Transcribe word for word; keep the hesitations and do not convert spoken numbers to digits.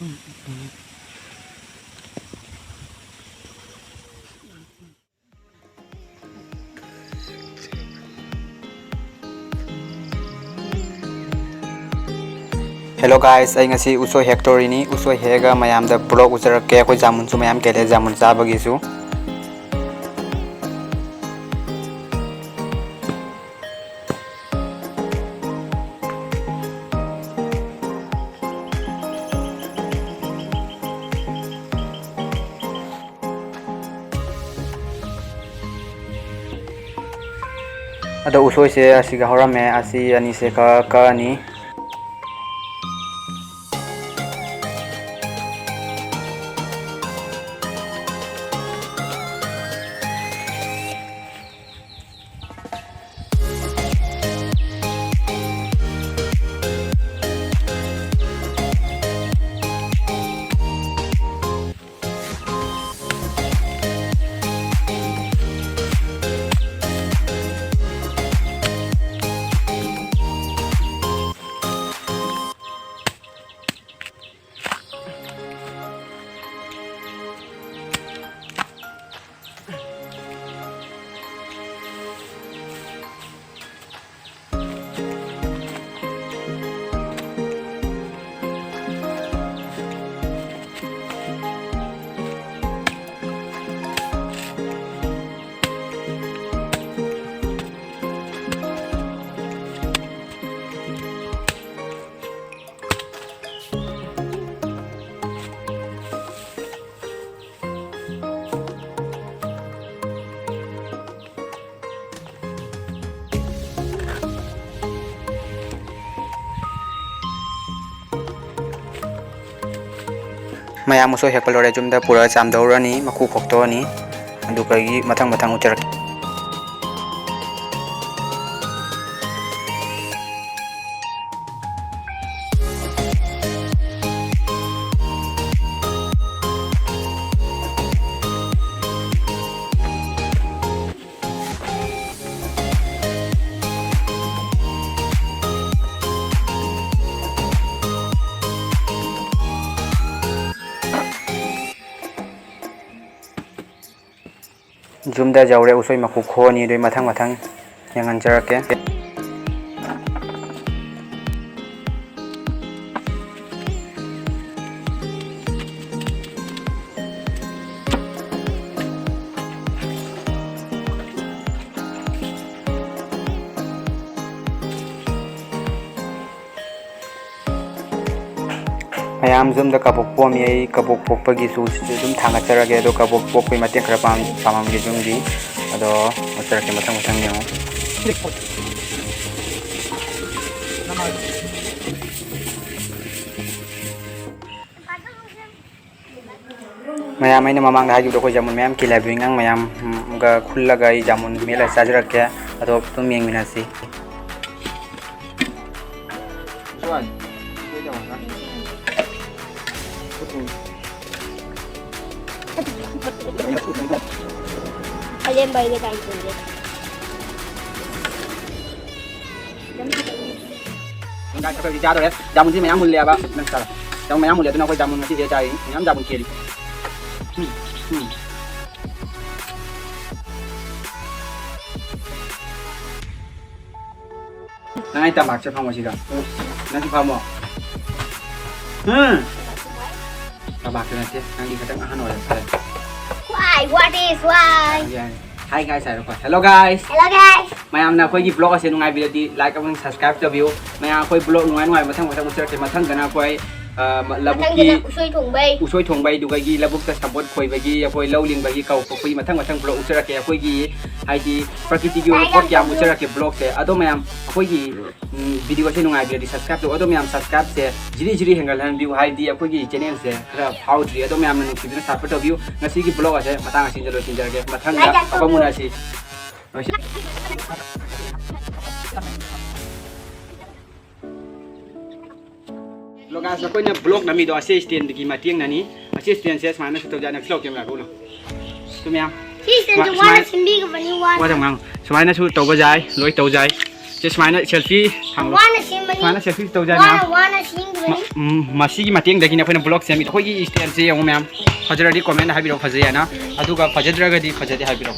Hello guys, ꯑꯩ ꯉꯁꯤ ꯎꯁꯣꯏ ꯍꯦꯛꯇꯣꯔꯤꯅꯤ꯫ ꯎꯁꯣꯏ ꯍꯦꯛꯑꯒ ꯃꯌꯥꯝꯗ vlog ꯎꯠꯆꯔꯛꯀꯦ꯫ ꯑꯩꯈꯣꯏ ꯖꯥꯃꯨꯟꯁꯨ ꯃꯌꯥꯝ ꯀꯦꯜꯂꯦ, ꯖꯥꯃꯨꯟ ꯆꯥꯕꯒꯤꯁꯨ꯫ ꯑꯗꯣ ꯎꯁꯣꯏꯁꯦ ꯑꯁꯤꯒ ꯍꯧꯔꯝꯃꯦ, ꯑꯁꯤ ꯑꯅꯤꯁꯦ ꯀꯛ-, ꯀꯛꯑꯅꯤ꯫ ꯃꯌꯥꯝ ꯎꯁꯣꯏ ꯍꯦꯛꯄ ꯂꯣꯏꯔꯦ, ꯌꯨꯝꯗ ꯄꯨꯔꯒ ꯆꯥꯝꯊꯣꯛꯎꯔꯅꯤ, ꯃꯀꯨ ꯈꯣꯛꯇꯣꯛꯑꯅꯤ꯫ ꯑꯗꯨꯒ ꯑꯩ ꯃꯊꯪ ꯃꯊꯪ ꯎꯠꯆꯔꯛꯀꯦ꯫ ꯌꯨꯝꯗ ꯌꯧꯔꯦ, ꯎꯁꯣꯏ ꯃꯀꯨ ꯈꯣꯛꯑꯅꯤ, ꯑꯗꯨꯏ ꯃꯊꯪ ꯃꯊꯪ ꯌꯦꯡꯍꯟꯖꯔꯛꯀꯦ꯫ ꯃꯌꯥꯝ, ꯌꯨꯝꯗ ꯀꯕꯣꯛ ꯄꯣꯝꯃꯤ꯫ ꯑꯩ ꯀꯕꯣꯛ ꯄꯣꯛꯄꯒꯤ ꯆꯨꯁꯤꯁꯨ ꯑꯗꯨꯝ ꯊꯥꯡꯒꯠꯆꯔꯒꯦ꯫ ꯑꯗꯣ ꯀꯕꯣꯛ ꯄꯣꯛꯄꯒꯤ ꯃꯇꯦꯡ ꯈꯔ ꯄꯥꯡ-, ꯄꯥꯡꯉꯝꯒꯦ ꯌꯨꯝꯒꯤ꯫ ꯑꯗꯣ ꯎꯠꯆꯔꯛꯀꯦ, ꯃꯊꯪ ꯃꯊꯪ ꯌꯦꯡꯉꯣ꯫ ꯃꯌꯥꯝ, ꯑꯩꯅ ꯃꯃꯥꯡꯗ ꯍꯥꯏꯈꯤꯕꯗꯣ, ꯑꯩꯈꯣꯏ ꯖꯥꯃꯨꯟ ꯃꯌꯥꯝ ꯀꯦꯜꯂꯦ ꯍꯥꯏꯕꯗꯨ, ꯅꯪ ꯃꯌꯥꯝꯒ ꯈꯨꯜꯂꯒ ꯑꯩ ꯖꯥꯃꯨꯟ ꯃꯦꯠꯂ ꯆꯥꯖꯔꯛꯀꯦ꯫ ꯑꯗꯣ ꯑꯗꯨꯝ ꯌꯦꯡꯃꯤꯟꯅꯁꯤ꯫ ꯑꯔꯦꯝꯕ ꯑꯩꯒ ꯇꯥꯏ ꯄꯨꯔꯦ꯫ ꯒꯥꯏꯁ, ꯑꯩꯈꯣꯏ ꯍꯧꯖꯤꯛ ꯆꯥꯗꯣꯔꯦ꯫ ꯖꯥꯃꯨꯟꯁꯤ ꯃꯌꯥꯝ ꯃꯨꯜꯂꯦꯕ꯫ ꯅꯪ ꯆꯥꯔꯣ꯫ ꯖꯥꯃꯨꯟ ꯃꯌꯥꯝ ꯃꯨꯜꯂꯦ, ꯑꯗꯨꯅ ꯑꯩꯈꯣꯏ ꯖꯥꯃꯨꯟ ꯉꯁꯤꯁꯦ ꯆꯥꯔꯤ꯫ ꯃꯌꯥꯝ ꯖꯥꯃꯨꯟ ꯀꯦꯜꯂꯤ꯫ ꯎꯝ, ꯎꯝ꯫ ꯅꯪ ꯑꯩ ꯇꯝꯄꯥꯛꯁꯦ ꯐꯝꯃꯣ ꯁꯤꯗ꯫ ꯅꯪꯁꯨ ꯐꯝꯃꯣ꯫ ꯎꯝ꯫ ꯇꯝꯄꯥꯛꯁꯦ ꯅꯠꯇꯦ꯫ ꯅꯪꯗꯤ ꯈꯤꯇꯪ ꯑꯍꯟ ꯑꯣꯏꯔꯦ ꯈꯔ꯫ Why? What is why? ꯌꯥꯔꯦ, ꯌꯥꯔꯦ꯫ Hi guys ꯍꯥꯏꯔꯣꯀꯣ꯫ Hello guys꯫ Hello guys꯫ ꯃꯌꯥꯝꯅ ꯑꯩꯈꯣꯏꯒꯤ vlog ꯑꯁꯦ ꯅꯨꯡꯉꯥꯏꯕꯤꯔꯗꯤ like ꯑꯃꯁꯨꯡ subscribe ꯇꯧꯕꯤꯌꯨ꯫ ꯃꯌꯥꯝ, ꯑꯩꯈꯣꯏ vlog ꯅꯨꯡꯉꯥꯏ ꯅꯨꯡꯉꯥꯏꯕ ꯃꯊꯪ ꯃꯊꯪ ꯎꯠꯆꯔꯛꯀꯦ꯫ ꯃꯊꯪꯗꯅ ꯑꯩꯈꯣꯏ, ꯑ, ꯃ-, ꯂꯧꯕꯨꯛꯀꯤ ꯃꯊꯪꯗꯅ ꯎꯁꯣꯏ ꯊꯣꯡꯕꯩ꯫ ꯎꯁꯣꯏ ꯊꯣꯡꯕꯩ, ꯑꯗꯨꯒꯒꯤ ꯂꯧꯕꯨꯛꯇ ꯁꯝꯄꯣꯠ ꯈꯣꯏꯕꯒꯤ, ꯑꯩꯈꯣꯏ ꯂꯧ ꯂꯤꯡꯕꯒꯤ, ꯀꯧ ꯈꯣꯛꯄꯒꯤ ꯃꯊꯪ ꯃꯊꯪ vlog ꯎꯠꯆꯔꯛꯀꯦ꯫ ꯑꯩꯈꯣꯏꯒꯤ, ꯍꯥꯏꯗꯤ, ꯄ꯭ꯔꯀꯤꯇꯤꯒꯤ ꯑꯣꯏꯕ ꯄꯣꯠ ꯀꯌꯥ ꯑꯃ ꯎꯠꯆꯔꯛꯀꯦ vlogꯁꯦ꯫ ꯑꯗꯣ ꯃꯌꯥꯝ, ꯑꯩꯈꯣꯏꯒꯤ, ꯎꯝ, videoꯁꯦ ꯅꯨꯡꯉꯥꯏꯕꯤꯔꯗꯤ subscribe ꯇꯧ꯫ ꯑꯗꯣ ꯃꯌꯥꯝ subscribeꯁꯦ ꯖꯤꯔꯤ ꯖꯤꯔꯤ ꯍꯦꯟꯒꯠꯍꯟꯕꯤꯌꯨ, ꯍꯥꯏꯗꯤ ꯑꯩꯈꯣꯏꯒꯤ channelꯁꯦ ꯈꯔ ꯐꯥꯎꯗ꯭ꯔꯤ꯫ ꯑꯗꯣ ꯃꯌꯥꯝꯅ ꯅꯨꯡꯁꯤꯕꯤꯅ support ꯇꯧꯕꯤꯌꯨ꯫ ꯉꯁꯤꯒꯤ vlog ꯑꯁꯦ ꯃꯇꯥꯡ ꯑꯁꯤꯗ ꯂꯣꯏꯁꯤꯟꯖꯔꯒꯦ꯫ ꯃꯊꯪꯗ ꯑꯃꯨꯛ ꯎꯅꯁꯤ꯫ ꯂꯣꯏꯁꯤꯜ-, Hello guys, ꯑꯩꯈꯣꯏꯅ vlog ꯅꯝꯃꯤꯗꯣ ꯑꯁꯤ standꯒꯤ ꯃꯇꯦꯡꯅꯅꯤ꯫ ꯑꯁꯤ standꯁꯦ ꯁꯨꯃꯥꯏꯅꯁꯨ ꯇꯧꯖꯥꯠꯅꯤ꯫ Film camera ꯀꯧꯅꯣ꯫ ꯁꯤ ꯃꯌꯥꯝ꯫ ꯁꯤ standꯁꯦ ꯁꯨꯃꯥꯏ-, ꯋꯥꯅ ꯁꯨꯃꯥꯏ-, ꯁꯦꯝꯕꯤꯈꯤꯕꯅꯤ, ꯋꯥꯅ꯫ ꯋꯥꯗ ꯉꯥꯡ-, ꯁꯨꯃꯥꯏꯅꯁꯨ ꯇꯧꯕ ꯌꯥꯏ, ꯂꯣꯏ ꯇꯧ ꯌꯥꯏ꯫ ꯁꯤ ꯁꯨꯃꯥꯏꯅ selfie ꯊꯥꯡꯂꯣ-, ꯋꯥꯅ ꯁꯦꯝꯕꯅꯤ꯫ ꯁꯨꯃꯥꯏꯅ selfie ꯇꯧꯖꯥꯠꯅꯤ ꯋꯥꯅ, ꯃꯌꯥꯝ꯫ ꯋꯥꯅ ꯁꯦꯝꯈꯤꯕꯅꯤ꯫ ꯃ-, ꯎꯝ, ꯃꯁꯤꯒꯤ ꯃꯇꯦꯡꯗꯒꯤꯅꯤ ꯑꯩꯈꯣꯏꯅ vlog ꯁꯦꯝꯃꯤꯗꯣ꯫ ꯑꯩꯈꯣꯏꯒꯤ standꯁꯦ ꯌꯦꯡꯉꯨ ꯃꯌꯥꯝ꯫ ꯐꯖꯔꯗꯤ commentꯗ ꯍꯥꯏꯕꯤꯔꯛꯑꯣ, ꯐꯖꯩ ꯍꯥꯏꯅ꯫ ꯑꯗꯨꯒ ꯐꯖꯗ꯭ꯔꯒꯗꯤ ꯐꯖꯗꯦ ꯍꯥꯏꯕꯤꯔꯛꯑꯣ꯫